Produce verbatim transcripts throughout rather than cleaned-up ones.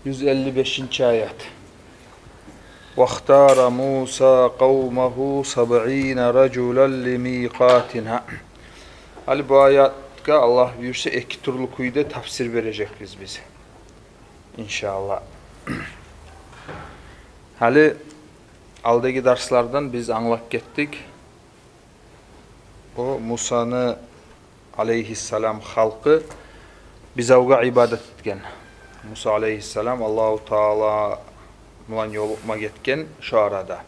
Юз элли бешинчи аят. «Вахтара Муса къавмагьу сабъина ражулан лимикъатина». Гьали бу аятгъа, Аллагь буюрса, эки тюрлю кюйде тафсир бережекбиз биз, иншааллагь. Гьали алдагъы дарслардан биз англап гетдик. О Мусаны алейгьиссалам халкъы бузавгъа ибадат этген. Муса алейгьиссалам Аллагьу Таала булан ёлукъма гетген шо арада.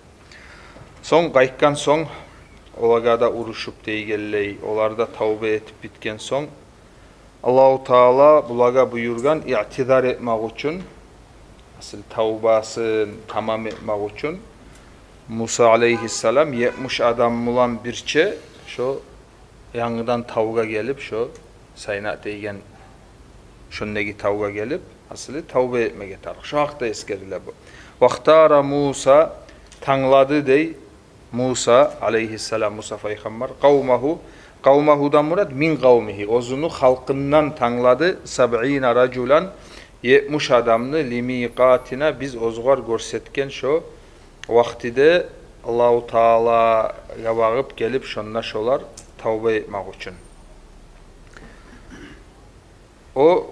Сонг къайтгъан сонг, олагъа да урушуп дегенлей, олар да тавба этип битген сонг, Аллагьу Таала булагъа буюргъан иътизар этмек учун, асыл тавбасын тамам этмек учун, Муса алейгьиссалам етмиш адам булан бирче шо янгыдан тавгъа гелип, шо Сайна деген шондагъы тавгъа гелип, асылы тавба этмеге тарыкъ. Шо гьакъда эсгериле бу. «Вахтара Муса», танглады дей Муса алейгьиссалам, Муса пайхаммар, «къавмагьу», къавмагьудан мурат «мин къавмигьи», оьзюню халкъындан танглады, «сабъина ражулан», етмиш адамны, «лимикъатина», биз оьзюгер гёрсетген шо вакътиде Аллагьу Таалагъа багъып гелип, шонда шолар тавба этмек учун. О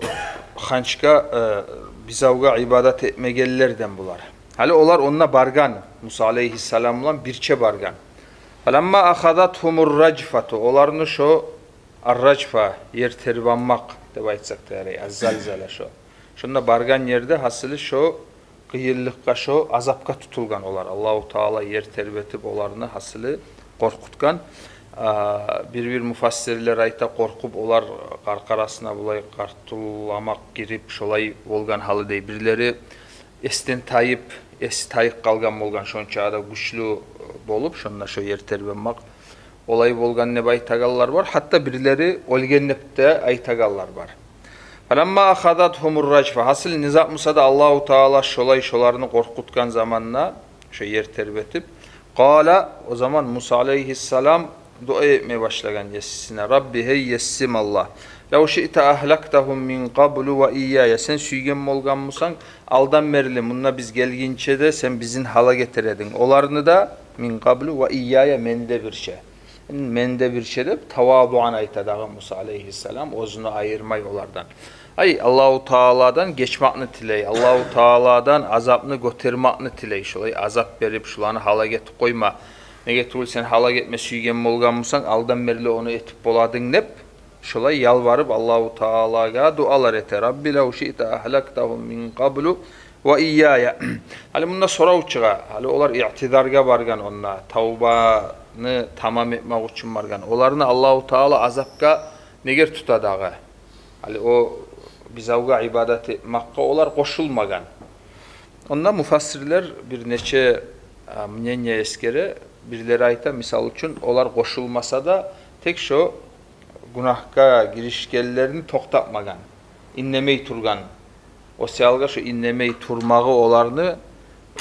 ханчгъа, э, бузавгъа ибадат этмегенлерден булар. Гьали олар онда баргъан, Муса алейгьиссалам булан бирче баргъан. «Фаламма ахазатгьумур ражфату», оларны шо ар-ражфа, ер тербенмек деп айтсакъ да ярай, аз-залзала шо. Шонда баргъан ерде, гьасили, шо къыйынлыкъгъа, шо азапгъа тутулгъан олар. Аллагьу Таала ер тербетип, оларны, гьасили, къоркъутгъан. А, бир-бир муфассирлер айта, къоркъуп, олар къаркъарасына булай къартылламакъ гирип, шолай болгъан гьалы дей. Бирлери эсден тайып, эси тайып къалгъан болгъан, шонча да гючлю болуп, шонда шо ер тербенмек. Олай болгъан деп айтагъанлар бар. Гьатта бирлери оьлген деп де айтагъанлар бар. «Фаламма ахазатгьумур ражфа», гьасили, не зат буса да, Аллагьу Таала шолай шоларны къоркъутгъан заманда, шо ер тербетип, «къала», о заман Муса алейгьиссалам дуа этме башлагъан Есисине: «Рабби, гьей Есим Аллагь, лав шиъта агьлактагьум мин къаблу ва ийяя, сен сюйген болгъан бусанг, алдан берли, мунда биз гелгинче де сен бизин гьалак этер эдинг оларны да, мин къаблу ва ийяя, мен де бирче». Мен де бирче деп, тавадуан айта дагъы Муса алейгьиссалам, оьзюн айырмай олардан. Ай, Аллагьу Тааладан гечмекни тилей, Аллагьу Тааладан азапны гётермекни тилей. Шолай азап берип, шуланы гьалак этип къойма. Неге тюгюл, сен гьалак этме сюйген болгъан бусанг, алдан берли ону этип бола эдинг деп, шолай ялбарып Аллагьу Таалагъа дуалар эте. «Рабби, лав шиъта агьлактагьум мин къаблу ва ийяя». Гьали мунда сорав чыгъа. Гьали олар иътизаргъа баргъан онда, тавбаны тамам этмек учун баргъан. Оларны Аллагьу Таала азапгъа негер тута дагъы? Гьали о бузавгъа ибадат этмекге олар къошулмагъан. Онда муфассирлер бир нече, а, мнение эсгере. Бирлери айта, мисал учун, олар къошулмаса да, тек шо гюнагьгъа гиришгенлерин токътатмагъан, иннемей тургъан. О саялгъа шо иннемей турмагъы оларны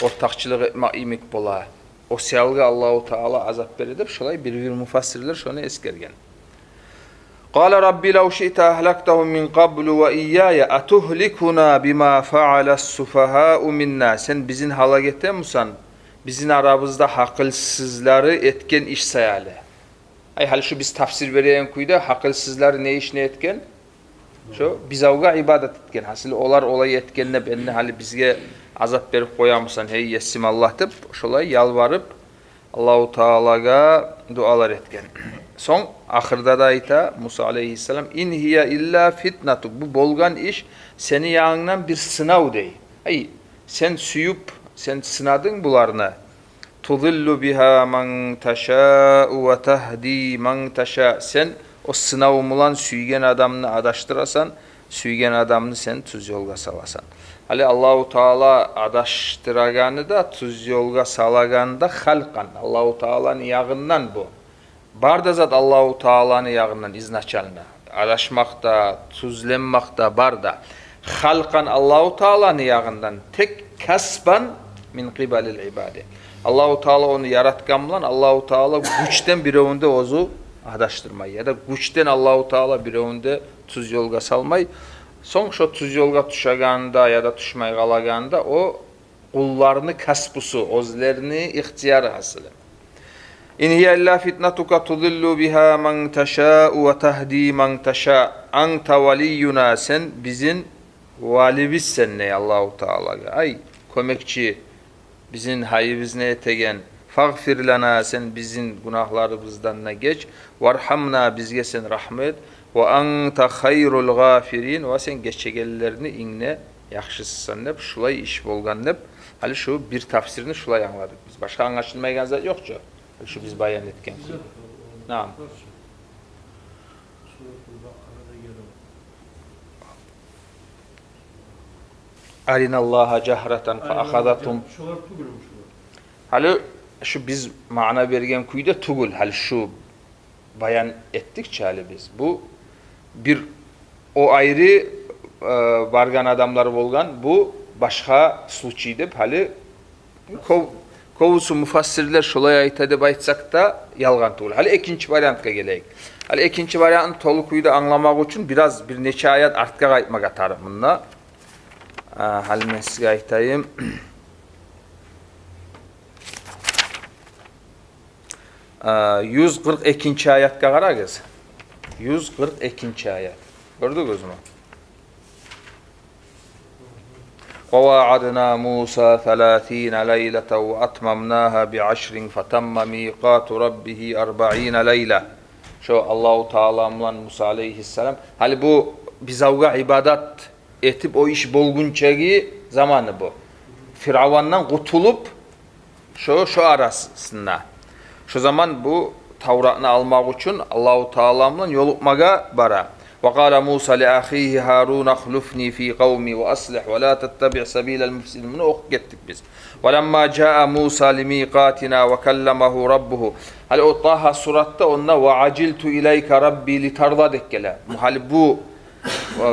ортакъчылыкъ этмек йимик бола. О саялгъа Аллагьу Таала азап бере деп, шолай бир-бир муфассирлер шону эсгерген. «Къала рабби, лав шиъта агьлактагьум мин къаблу ва ийяя, атугьликуна бима фаъалас суфагьау минна». Сен бизин гьалак этемисен бизин арабызда гьакъылсызлары этген иш саялы? Ай, гьали шу биз тафсир береген кюйде, гьакъылсызлары не ишни этген? Шо бузавгъа ибадат этген. Гьасили, олар олай этген деп, энни гьали бизге азап берип къоямысан, гьей Есим Аллагь, деп, шолай ялбарып, Аллагьу Таалагъа дуалар этген. Сонг ахырда да айта Муса алейгьиссалам: «Ин гьия илла фитнатук». Бу болгъан иш сени янынгдан бир сынав, дей. Ай, сен сююп, сен сынадынг буларны. «Тудиллу бигьа ман ташау ва тагьди ман таша». Сен о сынав булан сюйген адамны адашдырасан, сюйген адамны сен тюз ёлгъа саласан. Гьали Аллагьу Таала адашдырагъаны да, тюз ёлгъа салагъаны да халкъан, Аллагьу Тааланы ягъындан бу. Бар да зат Аллагьу Тааланы ягъындан изначально. Адашмакъ да, тюзленмек де бар да. Халкъан Аллагьу Тааланы ягъындан, тек касбан мин къибалил ибади. Аллагьу Таала ону яратгъан булан, Аллагьу Таала гючден биревню де оьзю адашдырмай, яда гючден Аллагьу Таала биревню де тюз ёлгъа салмай. Сонг шо тюз ёлгъа тюшегенде яда тюшмей къалагъанда, о къулларыны касбусу, оьзлерини ихтияры гьасили. «Ин гьия илла фитнатука тудиллу бигьа ман ташау ва тагьди ман таша. Анта валиюна, сен бизин валибизсен, дей Аллагьу Таалагъа. Ай, кёмекчи, бизин гьайыбызны этеген. Фагъфир лана, сен бизин гюнагьларыбыздан да геч. Варгьамна, бизге сен рагьму эт. Ва анта хайрул гъафирин, ва сен гечегенлени инг де яхшысысан», — деп, шулай иш болгъан деп, гьали шу бир тафсирни шулай англадыкъ биз. Башгъа англашылмайгъан зат ёкъ чу. Гьали шу биз баян этген кюй. Наам. Суратул Бакъарада геле. «Ариналлагьа жагьратан фа ахазатгьум». Шолар тюгюлмю шулар? Гьали шу биз маъна берген кюйде тюгюл. Гьали шу баян этдик чи гьали биз. Бу бир о айры, э, баргъан адамлар болгъан, бу башгъа случай деп гьали кёп-, кёбюсю муфассирлер шолай айта деп айтсакъ да, ялгъан тюгюл. Гьали экинчи вариантгъа гелейик. Гьали экинчи вариантны толу кюйде англамакъ учун бираз, бир нече аят артгъа къайтмагъа тарыкъ мунда. А, гьали мен сизге айтайым. А, юз къыркъ экинчи аятгъа къарагъыз. Юз къыркъ экинчи аят. Гёрдюгюзмю? «Ва ваъадна Муса саласина лайлатан ва атмамнагьа би ашрин фатамма микъату раббигьи арбаина лайла». Шо Аллагьу Таала булан Муса алейгьиссалам. Гьали бу бузавгъа ибадат этип, о иш болгъунчагъы заманы бу. Фиръавандан къутулуп, шо, шо арасында. Шо заман бу Тавратны алмакъ учун Аллагьу Таала булан ёлукъмагъа бара. «Ва къала Муса ли ахигьи Гьарун ахлуфни фи къавми ва аслигь ва ла таттабиъ сабилал муфсидин». Муну охуп гетдик биз. «Ва ламма жаа Муса ли микъатина ва калламагьу раббугьу». Гьали о Тагьа суратда онда «Ва ажилту илайка рабби литарда» деп геле. Гьали бу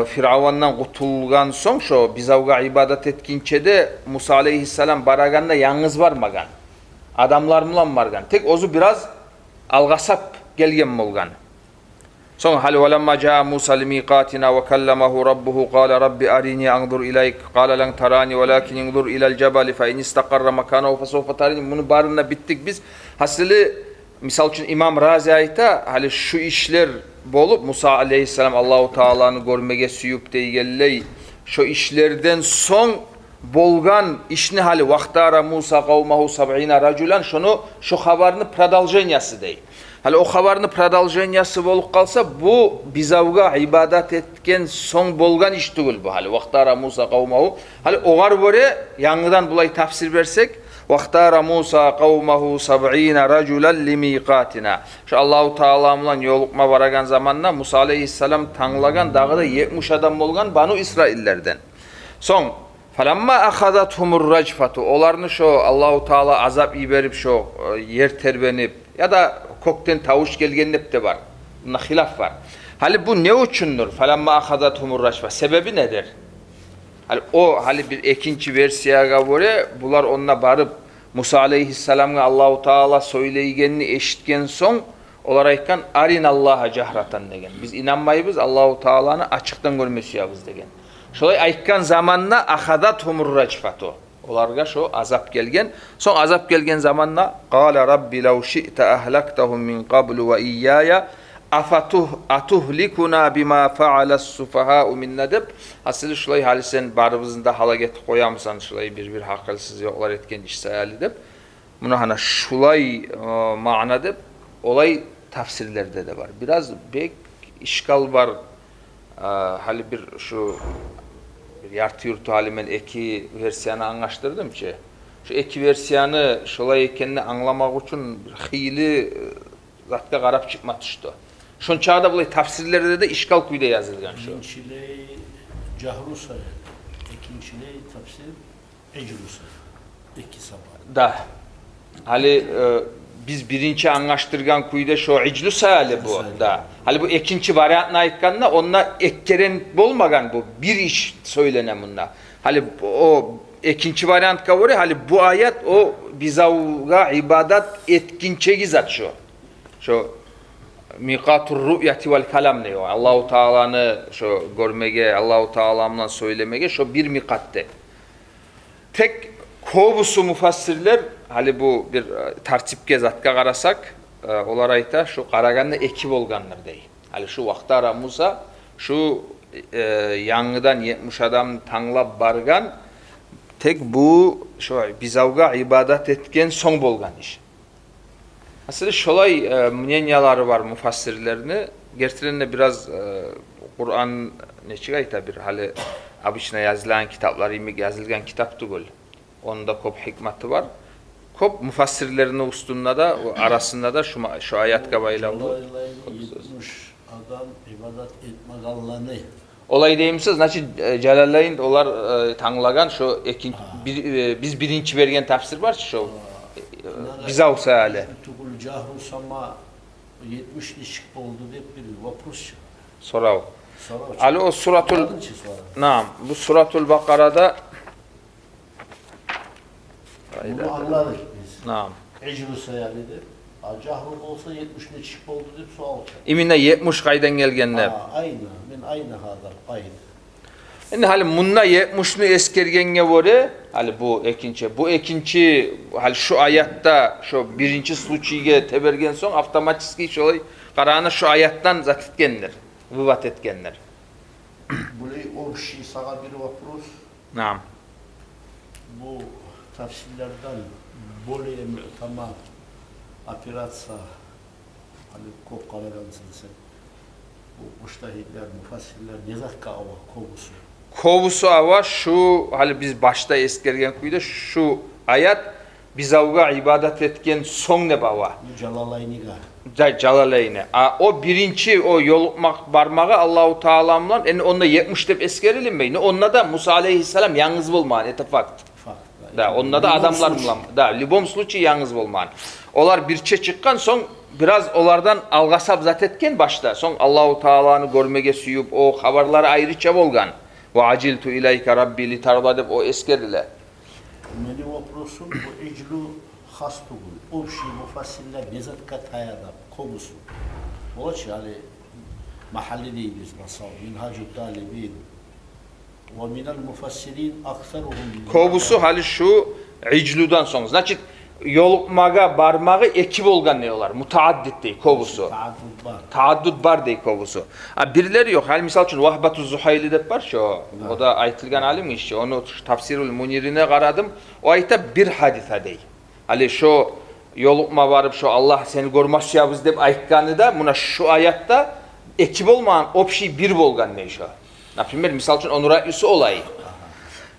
Фиръавандан къутулгъан сонг, шо бузавгъа ибадат этгинче де, Муса алейгьиссалам барагъанда янгыз бармагъан. Адамлар булан баргъан. Тек оьзю бираз алгъасап гелген болгъан. Сонг гьали: «Ва ламма жаа Муса ли микъатина ва калламагьу раббугьу къала рабби арини анзур илайк, къала лан тарани, валакин инзур илал жабали фа ин истакъарра маканагьу фа савфа тарани». Муну барын да битдик биз. Гьасили, мисал учун, имам Рази айта, гьали шу ишлер болуп, Муса алейгьиссалам Аллагьу Тааланы гёрмеге сююп дегенлей, шо ишлерден сонг болгъан ишни гьали: «Вахтара Муса къавмагьу сабъина ражулан», шону, шо хабарны продолжениясы дей. Гьали о хабарны продолжениясы болуп къалса, бу бузавгъа ибадат этген сонг болгъан иш тюгюл бу гьали. «Вахтара Муса къавмагьу». Гьали огъар гёре янгыдан булай тафсир берсек, «Вахтара Муса къавмагьу сабъина ражулан ли микъатина». Шо Аллагьу Таала булан ёлукъма барагъан заманда Муса алейгьиссалам танглагъан дагъы да етмиш адам болгъан Бану Исраиллерден. Сонг: «Фаламма ахазатгьумур ражфату». Оланы шо Аллагьу Таала азап йиберип, шо, э, ер тербенип, яда кёкден тавуш гелген деп де бар. Мунда хилаф бар. Гьали бу не учундур? «Фаламма ахазатгьумур ражфа». Себеби недир? Гьали о, гьали бир экинчи версиягъа гёре, булар онда барып, Муса алейгьиссаламгъа Аллагьу Таала сёйлейгенни эшитген сонг, олар айтгъан: «Ариналлагьа жагьратан», — деген. «Биз инанмайбыз, Аллагьу Тааланы ачыкъдан гёрме сюебиз», — деген. Шолай айтгъан заманда «ахазатгьумур ражфату». Олагъа шо азап гелген. Сонг азап гелген заманда: «Къала рабби лав шиъта агьлактагьум мин къаблу ва ийяя, афатугь-, атугьликуна бима фаъалас суфагьау минна», — деп. Гьасили, шулай гьали сен барыбызны да гьалак этип къоямысан, шулай бир-бир гьакъылсыз ёкълар этген иш саялы деп. Муна гьана шулай, э, маъна деп, олай тафсирлерде де бар. Бираз бек ишкал бар. Э, гьали бир шу бир ярты-юрту гьали мен эки версияны англашдырдым чы. Шу эки версияны шолай экенни англамакъ учун бир хыйлы, э, затгъа къарап чыкъма тюшдю. Шончакъы да булай тафсирлерде де ишкал кюйде язылгъан шу. Биринчилей жагьру саялы, экинчилей тафсир ижлу саялы. Эки сабакъ. Да. Гьали, э, биз биринчи англашдыргъан кюйде шо ижлу саялы бу. Ижлу саялы. Да. Гьали бу экинчи вариантны айтгъанда, онда эки керен болмагъан бу. Бир иш сёйлене мунда. Гьали о экинчи вариантгъа гёре, гьали бу аят о бузавгъа ибадат этгинчеги зат шо. Шо Микъатур руъяти вал калам дей о. Аллагьу Тааланы шо гёрмеге, Аллагьу Таала булан сёйлемеге шо бир микъат дей. Тек кёбюсю муфассирлер, гьали бу бир, э, тартипге, затгъа къарасакъ, э, олар айта, шо къарагъанда эки болгъандыр дей. Гьали шо вакътара Муса, шо, э, янгыдан етмиш адамны танглап баргъан, тек бу шо бузавгъа ибадат этген сонг болгъан иш. Асли шолай, э, мнениялары бар муфассирлени. Гертиден де бираз, э, Къуран нечик айта, бир гьали обычно язылгъан китаплар йимик язылгъан китап тюгюл. Онда кёп гьикматы бар. Кёп муфассирлени уьстюнде де, о арасында да шо ма-, шо аятгъа байлавлу. Жалалайни етмиш адам ибадат этмегенлени. Олай деймисиз, значит, э, Жалалайн олар, э, танглагъан шо экин-, Гьа. бир, э, биз биринчи берген тафсир бар чы шо, Гьа. э, бузав саялы. Тюгюл, жагьру сама етмиш нечик болду деп бир вопрос чыгъа. Сорав. Сорав чыгъа. Гьали о суратул, Англадынг чы сорав? Наам, бу суратул Бакъарада Муну англадыкъ биз. Наам. Ижлу саялы деп. А жагьру болса етмиш нечик болду деп суал чыгъа. Именно етмиш къайдан гелген деп. А, айна, мен айна гьадар, айна. Энди гьали мунда етмишни эсгергенге гёре, гьали бу экинчи, бу экинчи, гьали шу аятда шо биринчи случайгъа теберген сонг, автоматически шолай къарагъанда шу аятдан зат этгендир, вывод этгендир. Булай общий сагъа бир вопрос. Наам. Бу тафсирлерден более муътамад операция, гьали кёп къарагъансан сен, бу мужтагьидлер, муфассирлер не затгъа ава кёбюсю? Кёбюсю ава шу, гьали биз башда эсгерген кюйде, шу аят бузавгъа ибадат этген сонг деп ава. Бу Жалалайниге. Да, Жалалайни. А о биринчи, о ёлукъмакъ бармагъы Аллагьу Таала булан, энди онда етмиш деп эсгерилинмей. Но онда да Муса алейгьиссалам янгыз болмагъан, это факт. Факт, да. Да, онда да адамлар булан. Да, в любом случае янгыз болмагъан. Олар бирче чыкъгъан сонг, бираз олардан алгъасап зат этген башда. Сонг Аллагьу Тааланы гёрмеге сююп, о хабарлары айрыча болгъан. Ва ажилту илайка рабби литарда деп о эсгериле. Мени вопросум, бу ижлу хас тюгюл, общий муфассирлер не затгъа таяды кёбюсю? Бола чы, гьали Магьалли дейбиз, масала, Мингьажу Талибин. Ва минал муфассирин аксаругьум. Кёбюсю гьали шу ижлудан сонг. Значит, ёлукъмагъа бармагъы эки болгъан дей олар. Мутааддид дей кёбюсю. Тааддуд бар. Тааддуд бар дей кёбюсю. А бирлери ёкъ. Гьали мисал учун Вагьбату Зугьайли деп бар чы. Да. О да айтылгъан алим гиши. Ону Тафсирул Мунирине къарадым. О айта бир гьадиса дей. Гьали шо ёлукъма барып, шо Аллагь, сени гёрме сюебиз деп айтгъаны да, муна шу аятда эки болмагъан, общий бир болгъан дей шо. Например, мисал учун, ону раъюсу олай.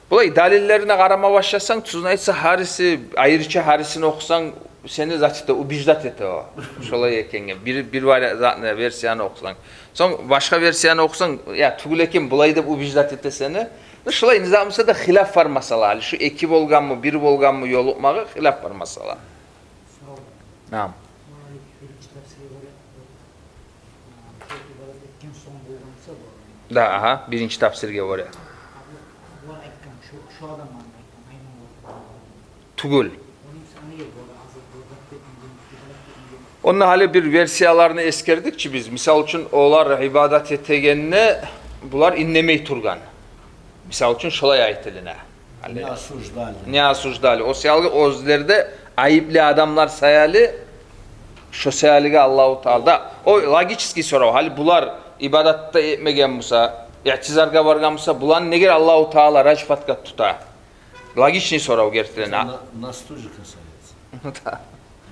Булай далиллерине къарама башласанг, тюзюн айтса, гьариси, айрыча гьарисин охусанг, сени зат эте, убеждать эте о. Шолай экенге, бир, бир вари-, затны, версияны охусанг. Сонг башгъа версияны охусанг, я, тюгюл экен, булай деп убеждать эте сени. Ну, шолай не зат буса да хилаф бар масала. Гьали шу эки болгъанмы, бир болгъанмы ёлукъмагъы, хилаф бар масала. Сорав. Наам. Биринчи тафсирге гёре, э, ибадат этген сонг болгъан буса бу. Да, агьа, биринчи тафсирге гёре. Булар айтгъан, шу, шу адамлар айтгъан, айна болгъан. Тюгюл. Онда гьали бир версияланы эсгердик чи биз. Мисал учун, олар ибадат этегенде булар индемей тургъан. Мисал учун, шолай айтылына. Не осуждали. Не осуждали. О саялы оьзлер де айыплы адамлар саялы, шо саялыгъа Аллагьу Таала. Да, о логический сорав. Гьали булар ибадат да этмеген буса, иътизаргъа баргъан буса, буланы неге Аллагьу Таала ражфатгъа тута? Логичный сорав гертиден. Это на-, нас тоже касается. Ну да.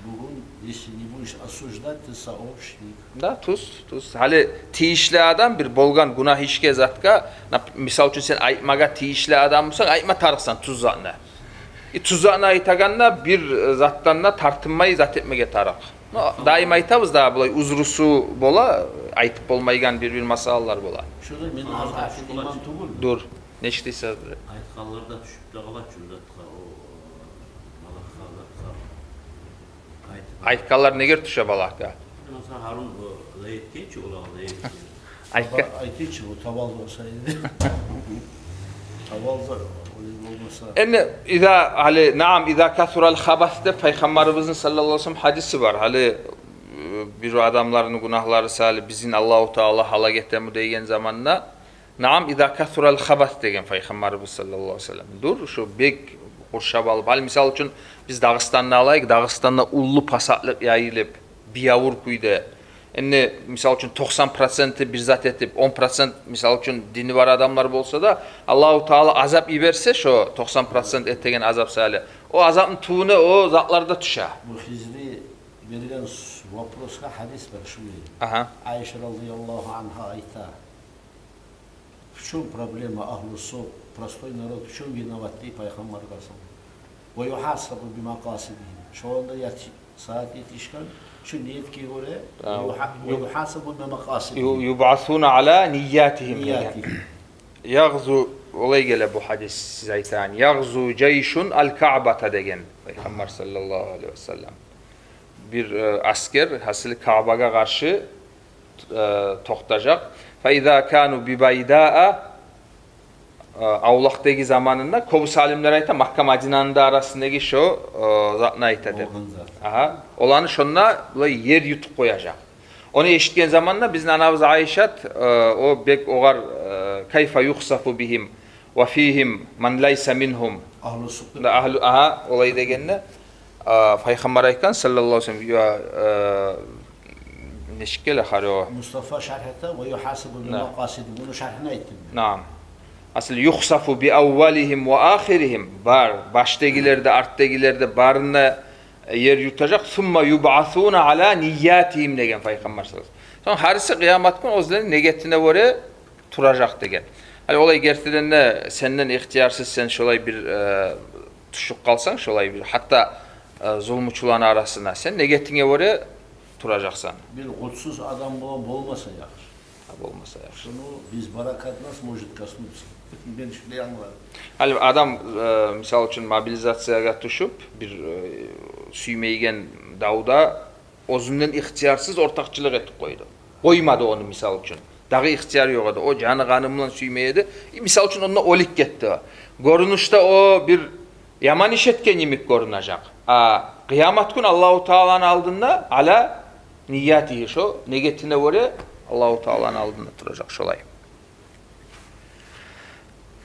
Бугюн, если не будешь осуждать, ты сообщник. Да, тюз, тюз. Гьали тийишли адам бир болгъан гюнагь ишге, затгъа, нап-, мисал учун, сен айтмагъа тийишли адам бусанг, айтма тарыкъсан тюз затны. И тюз затны айтагъанда бир, э, затдан да тартынмай зат этмеге тарыкъ. Но даим айтабыз да, булай узрусу бола, айтып болмайгъан бир-бир масъалалар бола. Шуда мен аз-, аз иман тюгюл. Дюр. Нечик дейсиз? Айтгъанлар да тюшюп де къала чы затгъа, о, балагьгъа, затгъа. Айтып. Айтгъанлар негер тюше балагьгъа? Масала, Гьарун, о, лай этген чи, олагъа лай этген. Айтгъа- Айтгъан чы, о табалгъа ошай эди. Табалгъа, олай болмаса. Энни, иза, гьали, наам, иза касурал хабас деп Пайхаммарыбызны саллаллагьу алайгьи ва саллам гьадиси бар. Гьали, бир адамланы гюнагьлары саялы бизин Аллагьу Таала гьалак этеми деген заманда, наам, иза касурал хабас деген Пайхаммарыбыз саллаллагьу алайгьи ва саллам. Дюр, шо бек къуршап алып. Гьали, мисал учун, биз Дагъыстанны алайыкъ, Дагъыстанда уллу пасатлыкъ яйылып, биябур кюйде. Энни, мисал учун, токъсан проценти бир зат этип, он процент, мисал учун, дини бар адамлар болса да, Аллагьу Таала азап йиберсе, шо токъсан процент этеген азап саялы, о азапны тюбюне о затлар да тюше. Бу Хизри берген с-, вопросгъа гьадис бар, шулай. Агьа. Айша радияллагьу ангьа айта: «В чём проблема, агьлу сук, простой народ, в чём виноват?» — дей Пайхаммаргъа саллаллагьу алайгьи ва саллам. «Ва юхасабу би макъасидигьим». Шолар да ят-, сагьат етишген, шу ниетге гёре, ва юха-, ва юхасабу би макъасидигьим. Ю-, юбасуна аля ниятигьим деген. Ниятигьим. Ягъзу, олай геле бу гьадис, сиз айтагъан. Ягъзу жайшун аль-Каъбата деген Пайхаммар саллаллагьу алайгьи ва саллам. Бир, э, аскер гьасили Каъбагъа къаршы, э, токътажакъ. Фа иза кану би Байдаа, э, авлакъдагъы заманында, кёбюсю алимлер айта, Макка Мадинаны да арасындагъы шо, э, затны айта деп. Болгъан зат. Агьа. Оланы шонда булай ер ютуп къояжакъ. Ону эшитген заманда бизин анабыз Айшат, э, о бек огъар, э, «Кайфа юхсафу бигьим ва фигьим ман лайса мингьум». Агьлу сук деп. Да, агьлу, агьа, олай дегенде, а, Пайхаммар айтгъан саллаллагьу алайгьи ва саллам, я, э, нечик геле хари о? Мустафа шаргь эте, «Ва юхасабу би макъасидигьим». Муну шаргьын айтдым мен. Наам. Асыл «юхсафу би аввалигьим ва ахиригьим». Бар, башдагъылар да, артдагъылар да, барын да ер ютажакъ. «Сумма юбасуна аля ниятигьим» деген Пайхаммар саллаллагьу алайгьи ва саллам. Сонг гьариси къыямат гюн оьзлени негетине гёре туражакъ деген. Гьали олай гертиден де сенден ихтиярсыз сен шолай бир, э, тюшюп къалсанг, шолай бир, гьатта, э, зулмучуланы арасына, сен негетинге гёре туражакъсан. Бир къутсуз адам булан болмаса яхшы. Гьа, болмаса яхшы. Шуну безбаракатность может коснуться. Мен шулай англадым. Гьали адам, э, мисал учун, мобилизациягъа тюшюп, бир, э, сюймейген давда оьзюнден ихтиярсыз ортакъчылыкъ этип къойду. Къоймады ону, мисал учун. Дагъы ихтияр ёкъ эди. О жаны-къаны булан сюймей эди. Э, мисал учун, онда оьлюп гетди. Гёрюнюшде о бир яман иш этген йимик гёрюнежек. А къыямат гюн Аллагьу Тааланы алдында аля ниятигьи, шо негетине гёре Аллагьу Тааланы алдында туражакъ шолай.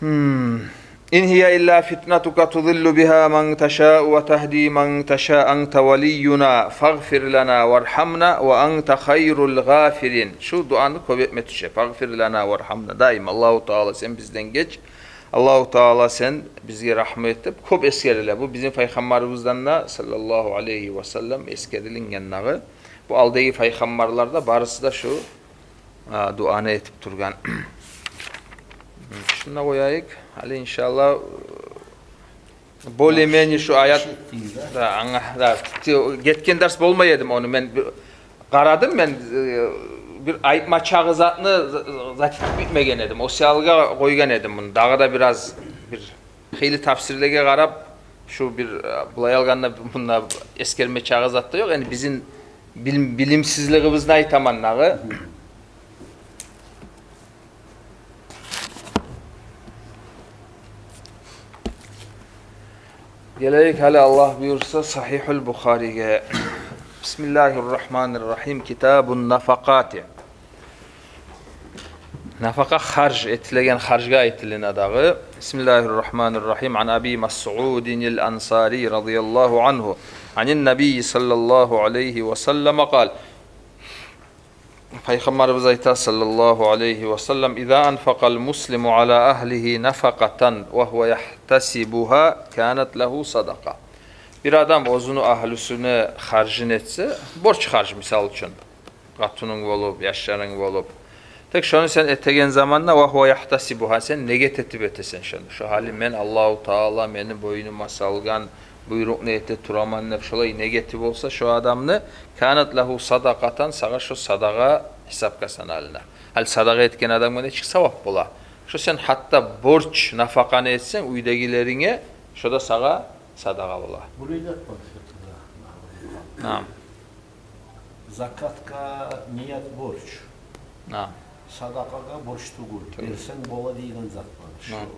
Гьм. «Ин гьия илла фитнатука тудиллу бигьа ман ташау ва тагьди ман ташау, анта валийюна, фагъфир лана варгьамна ва анта хайрул гъафирин». Шу дуаны кёп этме тюше. «Фагъфир лана варгьамна». Даим: «Аллагьу Таала, сен бизден геч. Аллагьу Таала, сен бизге рагьмат эт», — деп кёп эсгериле. Бу бизин Пайхаммарыбыздан да саллаллагьу алайгьи ва саллам эсгерилинген дагъы. Бу алдагъы пайхаммарлар да барысы да шу, а, дуаны этип тургъан. Шунда къояйыкъ. Гьали, иншаллагь, более-менее шу аят... Эшитдинг да? Да, анга, да. Те-, гетген дарс болмай эдим ону. Мен бир къарадым, мен, э, бир айтма чакъы затны за-, за-, зат этип битмеген эдим. О саялгъа къойгъан эдим муну. Дагъы да бираз бир хыйлы тафсирлеге къарап, шу бир, э, булай алгъанда, мунда эсгерме чакъы зат да ёкъ. Энни бизин бил-, билимсизлигибизни айтаман дагъы. Гелейик гьали, Аллагь буюрса, Сагьигьул Бухариге. Бисмиллагьир рагьманир рагьим. Китабун нафакъати. Нафакъа — харж, этилеген харжгъа айтылына дагъы. Бисмиллагьир рагьманир рагьим. Ан Аби Масъудин аль-Ансари радияллагьу ангьу, анин Набий саллаллагьу алайгьи ва саллам къал. Пайхаммарыбыз айта, саллаллагьу алайгьи ва саллам: «Иза анфакъал муслиму ала агьлигьи нафакъатан ва гьува яхтасибугьа, канат лагьу садакъа». Бир адам оьзюню агьлюсюне харжын этсе, борч харж, мисал учун, къатынынг болуп, яшларынг болуп. Тек шону сен этеген заманда, «ва гьува яхтасибугьа», сен негет этип этесен шону. Шо гьали мен, Аллагьу Таала мени бойнума салгъан буйрукъну эте тураман деп, шолай негети болса шо адамны, «канат лагьу садакъатан», сагъа шо садагъа гьисапгъа саналына. Гьали садагъа этген адамгъа нечик савап бола? Шо сен гьатта борч нафакъаны этсенг уьйдегилеринге, шо да сагъа садагъа бола. Булай да бар фикъгьда. Наам. Закатгъа ният борч. Наам. Садакъагъа борч тюгюл. Тюгюл. Берсенг бола деген зат бар. Наам.